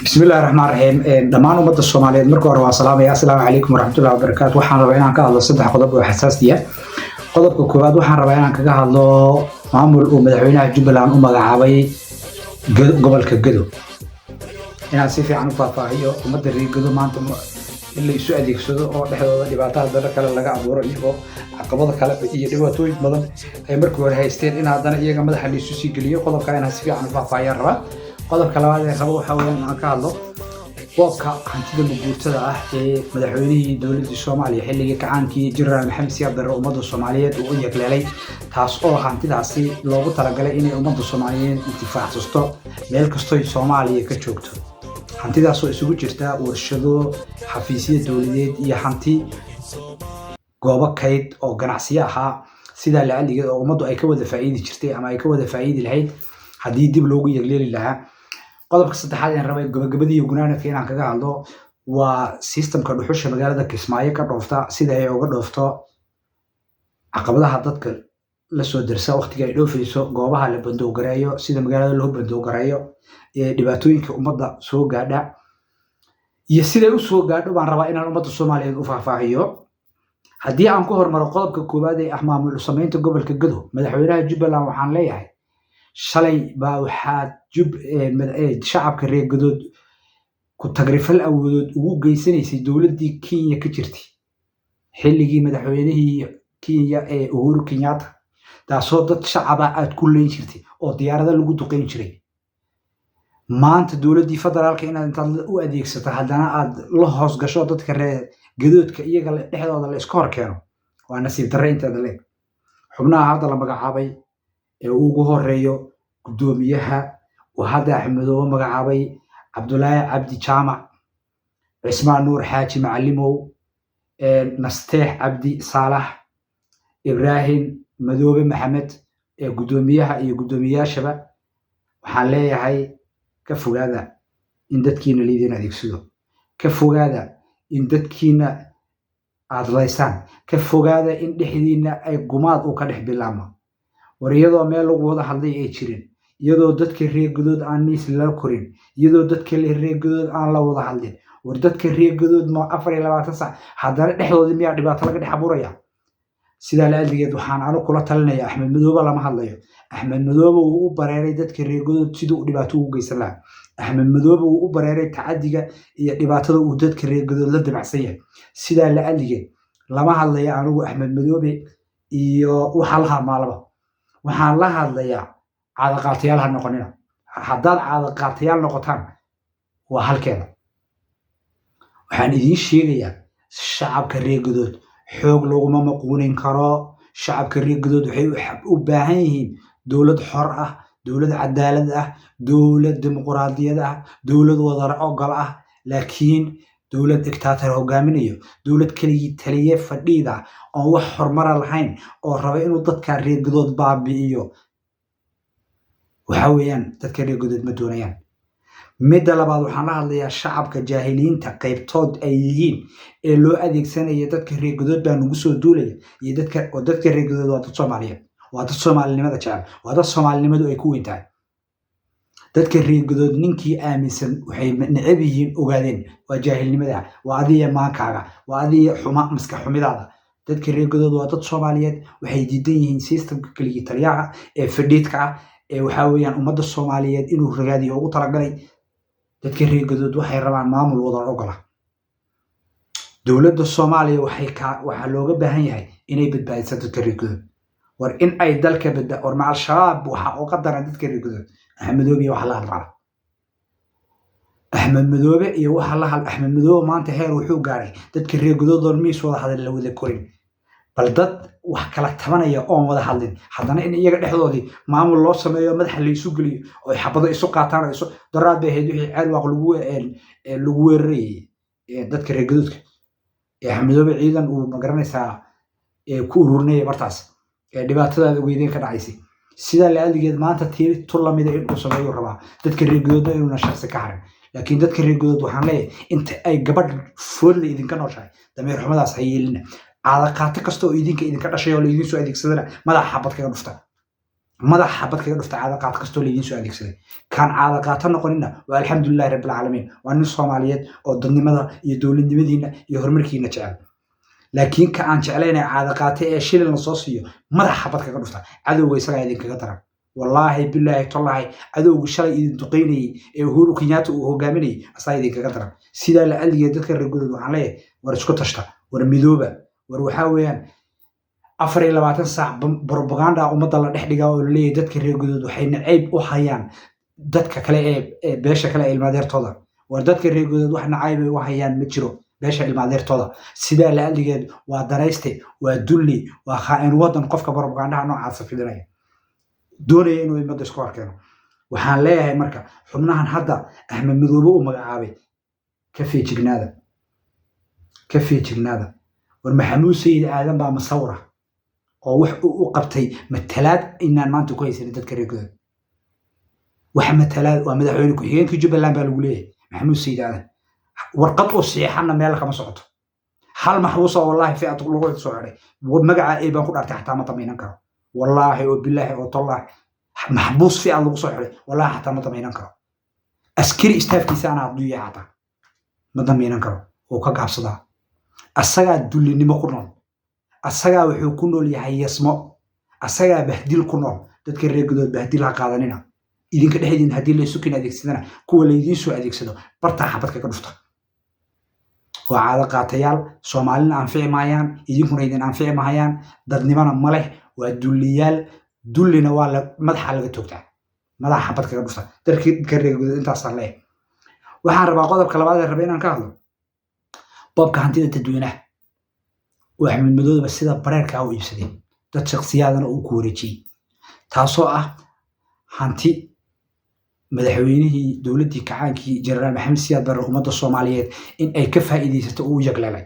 Bismillahi raxmaan raxiim. Dhammaan ummadda Soomaaliyeed marka hore waan salaamaya. Asalaamu calaykum waraxmatullahi wabarakaatu. Waxaan rabaa inaan ka hadlo saddex qodob oo xasaasi ah. Qodobka koowaad waxaan rabaa inaan kaga hadlo maamul uu madaxweynaha Jubbaland u magacaabay gobolka Gedo, inaan si fiican u faahfaahiyo ummadda reer Gedo. Maanta in la isu adeegsado oo dhexdooda dhibaatada daro kale laga abuuro, iyagoo caqabado kale iyo dhibaatooyin badan ay markii hore haysteen, in haddana iyaga madaxa la isu sii geliyo. Qodobka inaan si fiican u faahfaahiyaan rabaa. Qodobka labaad ee rabo waxaa weeyaan inaan ka hadlo boobka hantida maguurtada ah ee madaxweynihii dowladdii Soomaaliya xilligii kacaankii, Jenaraal Maxamed Siyaad Barre, ummadda Soomaaliyeed uu u yagleelay, taas oo hantidaasi loogu talagalay inay ummadda Soomaaliyeed intifaacsato meel kastoy Soomaaliya ka joogto. Hantidaasoo isugu jirta warshado, xafiisyo dowladeed iyo hanti goobo kayd oo ganacsiyo ahaa, sidaa lacaligeed oo ummaddu ay ka wada faa'iidi jirtay ama ay ka wada faa'iidi lahayd haddii dib loogu yegleeli lahaa. Qodobka saddexaad ee rabay gabagabadii iyo gunaanadka inaan kaga hadlo waa systemka dhuxusha magaalada Kismaayo ka dhoofta, sida ay uga dhoofto, caqabadaha dadka la soo dersa waqtiga ay dhoofayso, goobaha la bandowgareeyo, sida magaalada loo bandowgareeyo, dhibaatooyinka ummadda soo gaadha iyo siday u soo gaadho baan rabaa inaan ummadda Soomaaliyeed u faahfaahiyo. Haddii aan ku hormaro qodobka koowaad ee ah maamul samaynta gobolka Gado, madaxweynaha Jubbaland waxaan leeyahay: shalay baa waxaad shacabka reer Gadood ku tagrifal awoodood ugu geysanaysay dowladdii Kenya ka jirtay xilligii madaxweynihii Kenya ee Uhuru Kenyatta, taasoo dad shacaba aad ku leyn jirtay oo diyaarado lagu duqeyn jiray. Maanta dowladdii federaalka inaad intaad u adeegsato haddana aad la hoos gasho dadka reer Gadoodka, iyaga dhexdooda la iska hor keeno, waa nasiib darre inteeda leeg. Xubnaha hadda la magacaabay ee ugu horeeyo guddoomiyaha uu hadda Axmedoobe magacaabay, Cabdulaahi Cabdi Jaamac, Cismaan Nuur Xaaji Macalimow, Nasteex Cabdi Saalax, Ibraahim Madoobe Maxamed, ee guddoomiyaha iyo guddoomiyaashaba waxaan leeyahay: ka fogaada in dadkiina liidin adeegsado, ka fogaada in dadkiina aad laysaan, ka fogaada in dhexdiina ay gumaad uu ka dhex bilaabmo. War iyadoo meel lagu wada hadlay ay jirin, iyadoo dadka reer Gadood aan miis lala korin, iyadoo dadka reer Gadood aan la wada hadlin, war dadka reer Gadood ma 24 sac haddana dhexdoodii miyaa dhibaato laga dhex abuuraya? Sidaa la-adligeed waxaan anu kula talinaya, Axmed Madoobe lama hadlayo. Axmed Madoobe wuu u bareeray dadka reer Gadood siduu u dhibaato ugu geysan lahaa. Axmed Madoobe wuu u bareeray tacadiga iyo dhibaatada uu dadka reer Gadood la damacsan yahay. Sidaa la-adligeed lama hadlayo anigu Axmed Madoobe iyo waxa la hadmaalaba. Waxaan la hadlayaa caadaqaatayaal ha noqonina. Haddaad caadaqaatayaal noqotaan waa halkeeda. Waxaan idiin sheegayaa, shacabka reer Gadood xoog laguma maquunin karo. Shacabka reer Gadood waxay u baahan yihiin dowlad xor ah, dowlad cadaalad ah, dowlad dimuquraadiyad ah, dowlad wadar ogol ah. Laakiin dowlad dictator hogaaminayo, dowlad keligii taliye fadhiida oon wax horumara lahayn oo raba inuu dadka reer Gadood baabi'iyo, waxa weeyaan dadka reer Gadood ma doonayaan. Midda labaad, waxaan la hadlayaa shacabka jaahiliinta qaybtood ay yihiin ee loo adeegsanaya dadka reer Gadood baa nagu soo duulaya iyo dadka. Oo dadka reer Gadood waa dad Soomaaliyeed, waa dad Soomaalinimada jecel, waa dad Soomaalinimadu ay ku weyn tahay. Dadka reer Gadood ninkii aaminsan waxay necab yihiin ogaadeen waa jaahilnimada, waa adiya maankaaga, waa adiya xuma maskax xumidaada. Dadka reer Gadood waa dad Soomaaliyeed. Waxay diidan yihiin systemka keligii taliyaha ee fadhiidka ah ee waxaa weeyaan ummadda Soomaaliyeed inuu ragaadiyo ugu talagalay. Dadka reer Gadood waxay rabaan maamul wada ogola. Dowladda Soomaaliya waxay ka waxaa looga baahan yahay inay badbaadiso dadka reer Gadood. War in ay dalka badba war ma Al-Shabaab waxaa uga daran dadka reer Gadood. Axmed Madoobe iyo waxa la hadlaa, Axmed Madoobe iyo waxa la had Axmed Madoobe maanta heer wuxuu gaaray dadka reer Gadood oon miis wada hadal la wada korin. Bal dad wax kala tabanaya oon wada hadlin, haddana in iyaga dhexdoodii maamul loo sameeyo, madaxa la isu geliyo oo ay xabado isu qaataan oo isu daraad bay ahayd wixii Ceelwaaq lagu weerarayay dadka reer Gadoodka ee Axmed Madoobe ciidan uu magaranaysaa ku ururinaya bartaas ee dhibaatadaada ogeydeen ka dhacaysay. Sidaa la-adligeed maanta tii tu lamida inuu sameeyo rabaa, dadka reer Gadoodna inuuna shaksi ka harin. Laakiin dadka reer Gadood waxaan leeyahay: inta ay gabadh foodla idinka nooshahay, dameer xumadaas ha yeelina. Caadaqaato kasta oo idinka idinka dhashay oo laidin soo adeegsadana madaxa xabad kaga dhufta. Madaxa xabad kaga dhufta caada qaad kastoo laydiin soo adeegsaday. Kaan caada qaato noqonina waa alxamdulilahi rabbilcaalamiin, waa nin Soomaaliyeed oo dadnimada iyo dowladnimadiina iyo horumarkiina jecel. Laakiin ka aan jeclaynay caada qaate ee shilin la soo siiyo, madaxa xabad kaga dhufta. Cadowga isagaa idinkaga daran, wallaahi, bilaahi, tollaahi. Cadowga shalay idin duqaynayey ee Uhuru Kenyatta uu hogaaminayay asaa idinkaga daran. Sidaa la adligeed, dadka reer Gudood waxaan leeyahay: war isku tashta, war midooba. War waxaa weeyaan 24 saac propaganda ummadda la dhex dhigaa oo laleeyahay dadka reer Gudood waxay nacayb u hayaan dadka kale ee beesha kale ee ilmaadeertooda. War dadka reer Gudood wax nacayb ay u hayaan ma jiro beesha ilmaadeertooda. Sidaa la adligeed, waa danayste, waa dulli, waa khaa'in wadan qofka propagandaha noocaasa fidinaya, doonaya inuu ummadda isku horkeeno. Waxaan leeyahay marka, xubnahan hadda Axmed Madoobe uu magacaabay, ka feejignaada, ka feejignaada. War Maxamuud Sayid Aadan baa masawira oo wax uu u qabtay matalaad inaan maanta ku haysanin dadka reer Gudood. Wax matalaad, waa madaxweyne ku-xigeenkii Jubbaland baa lagu leeyahay Maxamuud Sayid Aadan. Warqad oo saxiixanna meel kama socoto. Hal maxbuusa, wallaahi, fiat lagu soo xidhay, magaca ee baan ku dhaartay, xataa ma damiinan karo. Wallaahi oo bilaahi oo tollaahi, maxbuus fiat lagu soo xidhay, wallaahi, xataa ma damiinan karo. Askari istaafkiisa anaa hadduu yahay xataa ma damiinan karo, wuu ka gaabsadaa. Asagaa dullinimo ku nool, asagaa wuxuu ku nool yahay yasmo, asagaa bahdil ku nool. Dadka reer Gudood, bahdil ha qaadanina. Idinka dhexdiin haddii laysu kin adeegsadana, kuwa laydiin soo adeegsado bartaa xabad kaga dhufta. Waa caado qaatayaal, Soomaalina anfici maayaan, idinkuna idin anfici maayaan, dadnimana ma leh. Waa dulliyaal, dullina waa la madaxa laga toogtaa. Madaxa xabad kaga dhufta dadka reer Gudood, intaasaan leeyahay. Waxaan rabaa qodobka labaad ee raba inaan ka hadlo, boobka hantida dadweynaha oo Axmed Madoobe sida bareerkaa u iibsaday, dad shakhsiyaadana uu ku wareejiyey, taasoo ah hanti madaxweynihii dowladdii kacaankii, Jenaraal Maxamed Siyaad Barre, ummadda Soomaaliyeed in ay ka faa'iidaysato uu u yagleelay.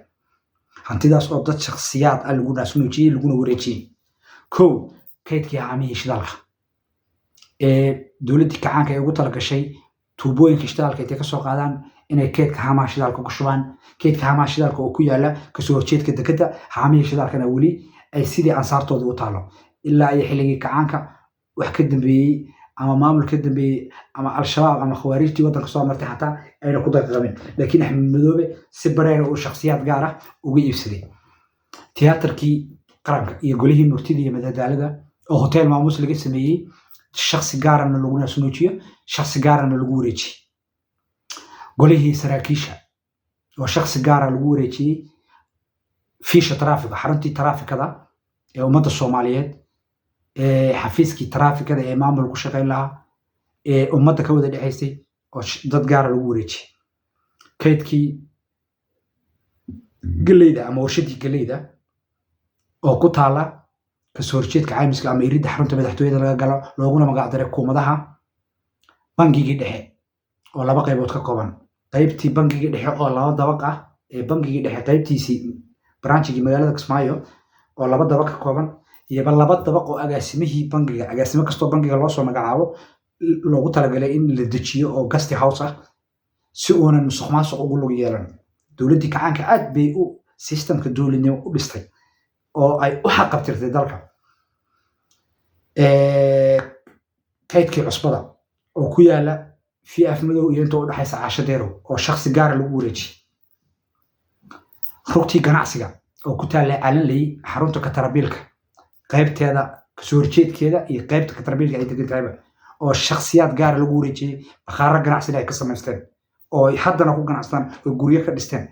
Hantidaas oo dad shakhsiyaad ah lagu naasnuujiyey, laguna wareejiyey. Kow, kaydkii haamihii shidaalka ee dowladdii kacaanka ay ugu talagashay tuubooyinka shidaalka intay kasoo qaadaan inay kaydka haamaha shidaalka ku shubaan, kaydka haamaha shidaalka oo ku yaala kasoo horjeedka dekadda. Haamihii shidaalkana weli ay sidii ansaartoodii u taalo ilaa iyo xilligii kacaanka. Wax ka dambeeyey ama maamul ka dambeeyey ama Al-Shabaab ama Khawaarijtii waddanka soo martay xataa ayna ku daqiiqamin. Laakiin Axmed Madoobe si bareera uu shakhsiyaad gaar ah uga iibsaday tiyaatarkii qaranka iyo golihii murtida iyo madadaalada oo hotel maamuus laga sameeyey, shakhsi gaarana lagu naasnuujiyo, shakhsi gaarana lagu wareejiyey. Golihii saraakiisha oo shakhsi gaara lagu wareejiyey. Fiisha taraafiga, xaruntii taraafikada ee ummadda Soomaaliyeed, ee xafiiskii taraafikada ee maamul ku shaqayn lahaa ee ummadda ka wada dhexaysay oo dad gaara lagu wareejiyey. Kaydkii geleyda ama warshadii geleyda oo ku taala kasoo horjeedka caymiska ama iridda xarunta madaxtooyada laga galo, looguna magac daray kuumadaha. Bangigii dhexe oo laba qaybood ka kooban, qaybtii bangigii dhexe oo laba dabaq ah ee bangigii dhexe qaybtiisii branchigii magaalada Kismaayo oo laba dabaq ka kooban, iyoba laba dabaq oo agaasimihii bangiga, agaasimo kastoo bangiga loo soo magacaabo loogu talagalay in la dejiyo oo guest house ah, si uunan musuq maasuq ugu lug yeelan. Dowladdii kacaanka aad bay u systemka dowladnimo u dhistay oo ay u xaqabtirtay dalka. Kaydkii cusbada oo ku yaala fi af madow iyo inta u dhexaysa Caasho Deerow oo shakhsi gaara lagu wareejiyey. Rugtii ganacsiga oo ku taalla Calanley, xarunta katarabiilka qaybteeda kasoo horjeedkeeda iyo qaybta katarabiilka ay degan tahayba, oo shakhsiyaad gaara lagu wareejiyey, bakhaaro ganacsina ay ka samaysteen oo ay haddana ku ganacsadaan oo guryo ka dhisteen.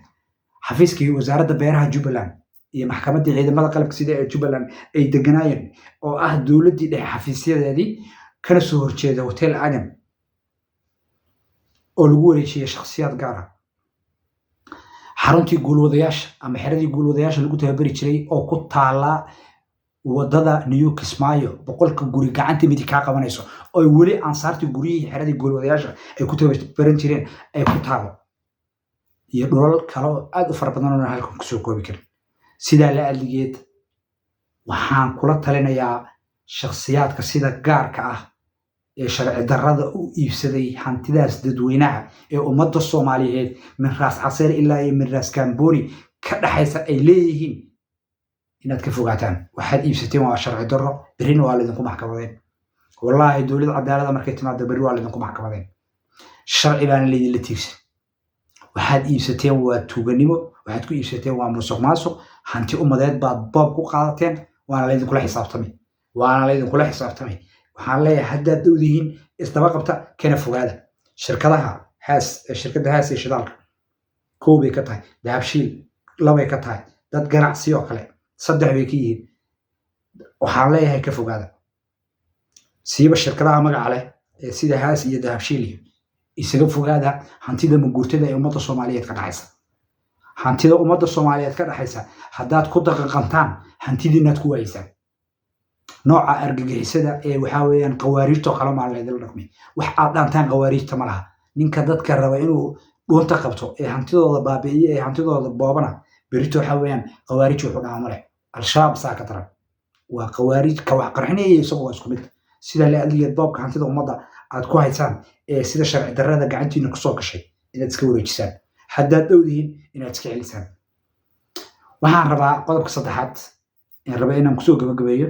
Xafiiskii wasaaradda beeraha Jubbaland iyo maxkamaddii ciidamada qalabka sida ee Jubbaland ay deganaayeen oo ah dowladdii dhexe xafiisyadeedii, kana soo horjeeda Hotel Adam, oo lagu wareejiyey shakhsiyaad gaar ah. Xaruntii guulwadayaasha ama xeradii guulwadayaasha lagu tababari jiray oo ku taala wadada New Kismaayo, 100-ka guri gacanta midig kaa qabanayso, oo weli ansaartii guryihii xeradii guulwadayaasha ay ku tababaran jireen ay ku taalo, iyo dhulal kale oo aad u fara badan oon halkan kusoo koobi karin. Sidaa la adligeed, waxaan kula talinayaa shakhsiyaadka sida gaarka ah ee sharci darrada u iibsaday hantidaas dadweynaha ee ummadda Soomaaliyeed min Raas Caseer ilaa iyo min Raas Kamboni ka dhaxaysa ay leeyihiin inaad ka fogaataan. Waxaad iibsateen waa sharci darro, berrina waa laydinku maxkamadeen. Wallaahi, dowlad cadaalada markay timaado, berri waa laydinku maxkamadeen, sharci baana laydinla tiigsan. Waxaad iibsateen waa tuuganimo, waxaad ku iibsateen waa musuq maasuq, hanti umadeed baad boob ku qaadateen, waana laydinkula xisaabtamay, waana laydinkula xisaabtamay. Waxaan leeyahay, haddaad dhowdihiin, isdaba qabta, kana fogaada shirkadaha Haas. Shirkadda Haas ee shidaalka kow bay ka tahay, Dahabshiil labay ka tahay, dad ganacsi oo kale saddex bay ka yihiin. Waxaan leeyahay, ka fogaada siiba shirkadaha magaca leh ee sida Haas iyo Dahabshiil, iyo isaga fogaada hantida maguurtada ee ummadda Soomaaliyeed ka dhaxaysa. Hantida ummadda Soomaaliyeed ka dhaxaysa haddaad ku daqaqantaan, hantidiinaad ku waayeysaan. Nooca argagixisada ee waxaa weeyaan qawaariijtoo kale maa laydinla dhaqmay. Wax aad dhaantaan qawaariijta ma laha. Ninka dadka raba inuu dhuunta qabto ee hantidooda baabi'iyo ee hantidooda boobana, berito waxaa weeyaan qawaariij wuxuu dhaama leh. Al-Shabaab saa ka daran waa qawaariij. Ka wax qarxinaya isagu waa isku mid. Sida la adligeed, boobka hantida ummadda aad ku haysaan ee sida sharci darrada gacantiina kusoo gashay inaad iska wareejisaan, haddaad dhowdihiin inaad iska celisaan. Waxaan rabaa qodobka saddexaad aan raba inaan kusoo gabagabeeyo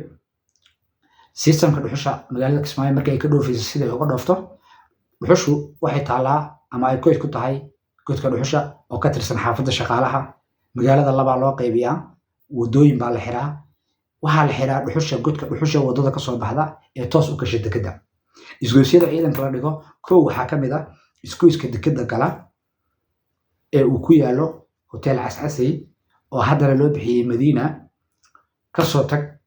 systemka dhuxusha magaalada Kismaayo. Marka ay ka dhoofayso, siday uga dhoofto dhuxushu, waxay taallaa ama ay koyd ku tahay godka dhuxusha oo ka tirsan xaafadda Shaqaalaha. Magaalada labaa loo qaybiyaa, wadooyin baa la xiraa. Waxaa la xiraa dhuxusha godka dhuxusha wadada kasoo baxda ee toos u gasha dekeda. Isgoysyada ciidanka la dhigo kow waxaa ka mid ah isgoyska dekeda gala ee uu ku yaalo Hotel Cascasey oo haddana loo bixiyey Madiina. Kasoo tag,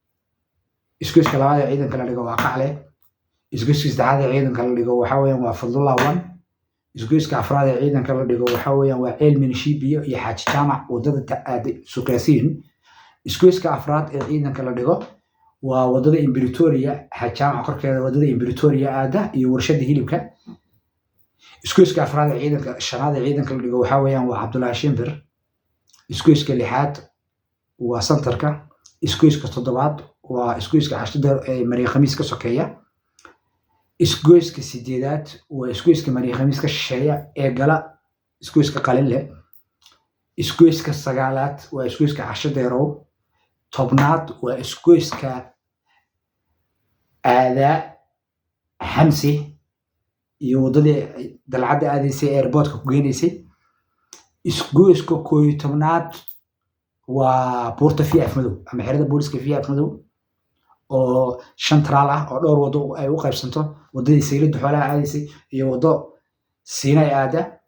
isgoyska labaad ee ciidanka la dhigo waa Qacle. Isgoyska saddexaad ee ciidanka la dhigo waxaa weeyaan waa Fadlullah One. Isgoyska afraad ee ciidanka la dhigo waxaa weeyaan waa Ceel Minishiibiyo iyo Xaaji Jaamac, wadada aaday Suuqyaasiin. Isgoyska afraad ee ciidanka la dhigo waa wadada Imbritoria, Xaaji Jaamac korkeeda, wadada Imbritoria aada iyo warshada hilibka. Isgoyska afraad ee ciidanka, shanaad ee ciidanka la dhigo waxaa weeyaan waa Cabdullaahi Shimbir. Isgoyska lixaad waa santarka. Isgoyska toddobaad waa isgoyska Cashida ee Maria Khamiis ka sokeeya. Isgoyska sideedaad waa isgoyska Maria Khamiis ka shisheeya ee gala isgoyska Qalinle. Isgoyska sagaalaad waa isgoyska Casho Deerow. 10aad waa isgoyska aadaa Xamsi iyo waddadii dalcadda aadaysay, airportka ku geenaysay. Isgoyska 11aad waa buurta VF Madow ama xerada booliska VF Madow oo shan taraal ah oo dhowr waddo ay u qaybsanto, waddadii Saylada xoolaha aadaysay iyo waddo Siinay aada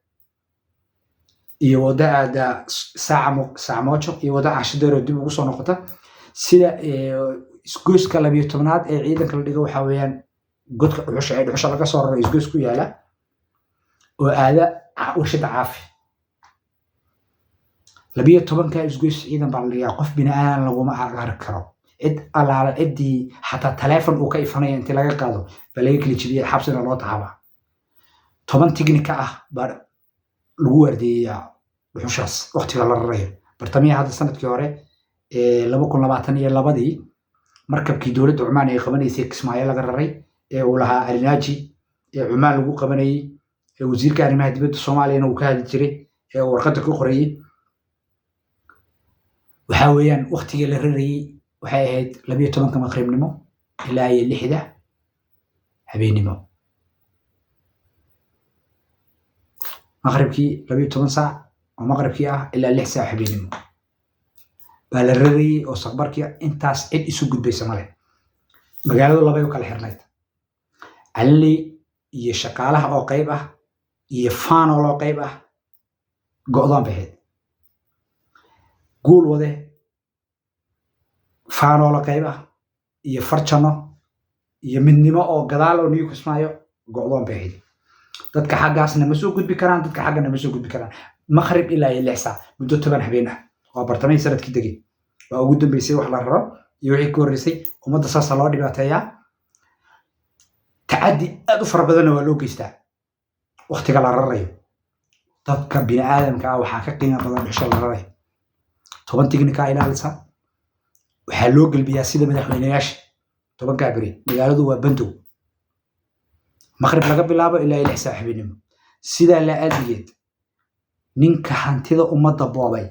iyo waddo aada Saacmoojo iyo waddo Cashadeero dib ugu soo noqota. Sida isgoyska 12aad ee ciidanka la dhigo waxaa weeyaan godka dhuxusha ee dhuxusha laga soo raro, isgoys ku yaala oo aada warshada Caafi. 12-ka isgoys ciidan baa la dhigaa. Qof bini aadan laguma arki karo. Cid allaala ciddii xataa taleefon uu ka ifanaya intii laga qaado baa laga kala jebiyay, xabsina loo taxaabaa. 10 tignika ah baa lagu waardiyeyaa dhuxushaas waqtiga la rarayo. Bartamiya hadda sanadkii hore, 2022-dii, markabkii dowladda Cumaan ay qabanaysay, Kismaayo laga raray ee uu lahaa Alinaaji ee Cumaan lagu qabanayey, ee wasiirka arrimaha dibadda Soomaaliyana uu ka hadli jiray ee uu warqadda ku qorayey, waxaa weeyaan waqtigii la rarayey waxay ahayd 12-ka maqribnimo ilaa iyo 6-da habeennimo. Maqribkii 12 saac oo maqribkii ah ilaa 6 saac habeennimo baa la rarayey oo saqbarkii. Intaas cid isu gudbaysa male. Magaaladu labay u kala xirnayd: Calinley iyo Shaqaalaha oo qayb ah iyo Faanol oo qayb ah go'doon bay ahayd. Guul Wade, Faanoolo qayb ah iyo Farjano iyo Midnimo oo gadaal oo New Kismaayo go'doon bay ahayd. Dadka xaggaasna ma soo gudbi karaan, dadka xaggana ma soo gudbi karaan, maqrib ilaa iyo 6 saac, muddo 10 habeen ah. Waa bartamihii sanadkii degay waa ugu dambeysay wax la raro iyo wixii ka horreysay. Ummadda saasa loo dhibaateeyaa, tacaddi aad u fara badanna waa loo geystaa waktiga la rarayo. Dadka bini'aadamka ah waxaa ka qiimo badan dhuxusha la rarayo. 10 tignika ilaalisa, waxaa loo gelbiyaa sida madaxweyneyaasha. 10-kaa beri magaaladu waa bandow, maqrib laga bilaabo ilaa iyo 6 saac habeenimo. Sidaa la aadigeed, ninka hantida ummadda boobay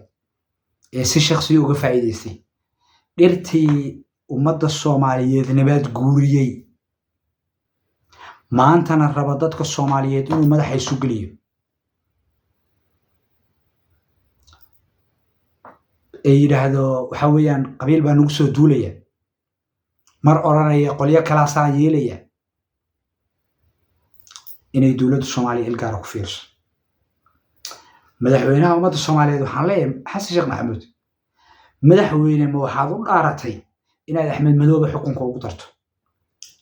ee si shakhsiya uga faa'iidaystay, dhirtii ummadda Soomaaliyeed nabaad guuriyey. Maantana raba dadka Soomaaliyeed inuu madaxa isu geliyo. Ee yidhaahdo waxa weeyaan qabiil baa nagu soo duulaya, mar odhanaya qolyo kalaasaa yeelaya, inay dowladda Soomaaliya il gaara ku fiirso. Madaxweynaha ummadda Soomaaliyeed waxaan leeyahay Xasan Sheekh Maxamuud, madaxweyne, ma waxaad u dhaaratay inaad Axmed Madoobe xukunka ugu darto,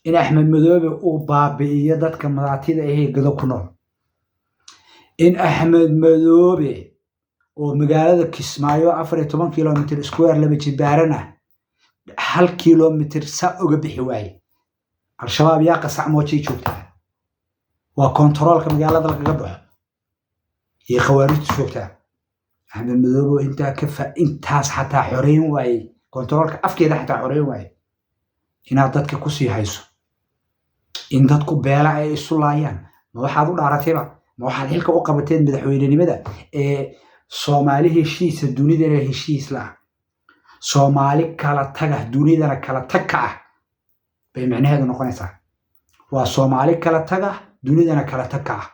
in Axmed Madoobe uu baabi'iyo dadka madaatida ahee gado ku nool, in Axmed Madoobe oo magaalada Kismaayo 14 kilomitir square laba jibaaran ah 1 kilomitir saa uga bixi waaye? Al-Shabaab yaa qasac moojay joogtaa, waa kontaroolka magaalada lagaga baxo iyo khawaarijtu joogtaa. Axmed Madoobe intaa ka fa intaas xataa xoreyn waaye, kontaroolka afkeeda xataa xoreyn waaye, inaad dadka kusii hayso, in dadku beela ay isu laayaan, ma waxaad u dhaaratayba? Ma waxaad xilka u qabateen madaxweynenimada ee Soomaali heshiisa dunidana heshiis la ah, Soomaali kala taga dunidana kala tag ka ah bay micnaheedu noqonaysaa? Waa Soomaali kala taga dunidana kala tag ka ah.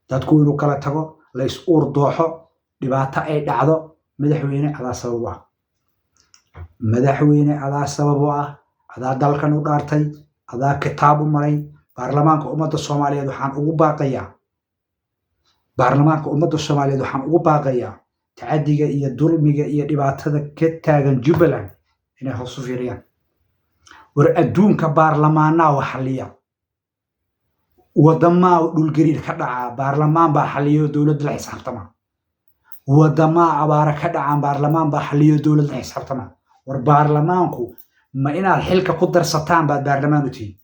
Dadku inuu kala tago, la is uur dooxo, dhibaato ay dhacdo, madaxweyne adaa sabab u ah. Madaxweyne adaa sabab u ah, adaa dalkan u dhaartay, adaa kitaab u maray. Baarlamaanka ummadda Soomaaliyeed waxaan ugu baaqayaa, baarlamaanka ummadda Soomaaliyeed waxaan ugu baaqayaa tacadiga iyo dulmiga iyo dhibaatada ka taagan Jubbaland inay hoos u fiiriyaan. War adduunka baarlamaanaa wax xalliya, wadamaa dhulgariir ka dhacaa baarlamaan baa xalliyo dowladda la xisaabtama, wadamaa abaara ka dhacaan baarlamaan baa xalliyo dowladda la xisaabtama. War baarlamaanku ma inaad xilka ku darsataan baad baarlamaan u tihiin?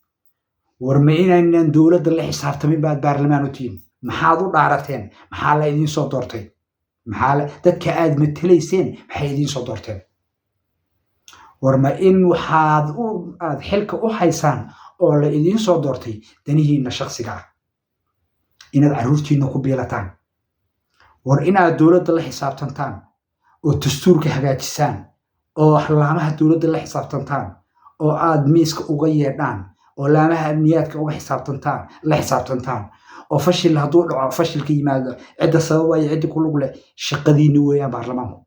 War ma inaynan dowladda la xisaabtamin baad baarlamaan u tihiin? Maxaad u dhaarateen? Maxaa la idiin soo doortay? Maxaa dadka aad matelayseen maxay idiin soo doorteen? War ma in waxaad aad xilka u haysaan oo la idiin soo doortay danihiinna shakhsiga ah, inaad carruurtiinna ku biilataan? War inaad dowladda la xisaabtantaan oo dastuurka hagaajisaan oo laamaha dowladda la xisaabtantaan oo aad miiska uga yeedhaan oo laamaha amniyaadka uga xisaabtantaan, la xisaabtantaan, oo fashil hadduu dhaco, fashilka yimaado cidda sababaya, cidda ku lug leh, shaqadiinni weeyaan baarlamaanku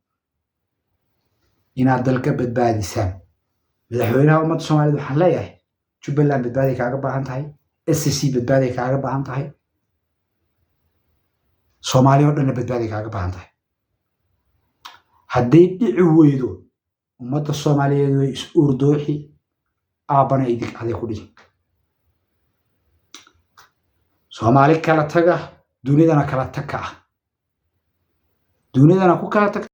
inaad dalka badbaadisaan. Madaxweynaha ummadda Soomaaliyeed waxaan leeyahay Jubbaland badbaaday kaaga baahan tahay, SSC badbaaday kaaga baahan tahay, Soomaaliya oo dhanna badbaaday kaaga baahan tahay. Hadday dhici weydo ummadda Soomaaliyeed way is uurdooxi, aabbana idig aday ku dhihi. Soomaali kala taga dunidana kala tag ka ah, dunidana ku kala tag.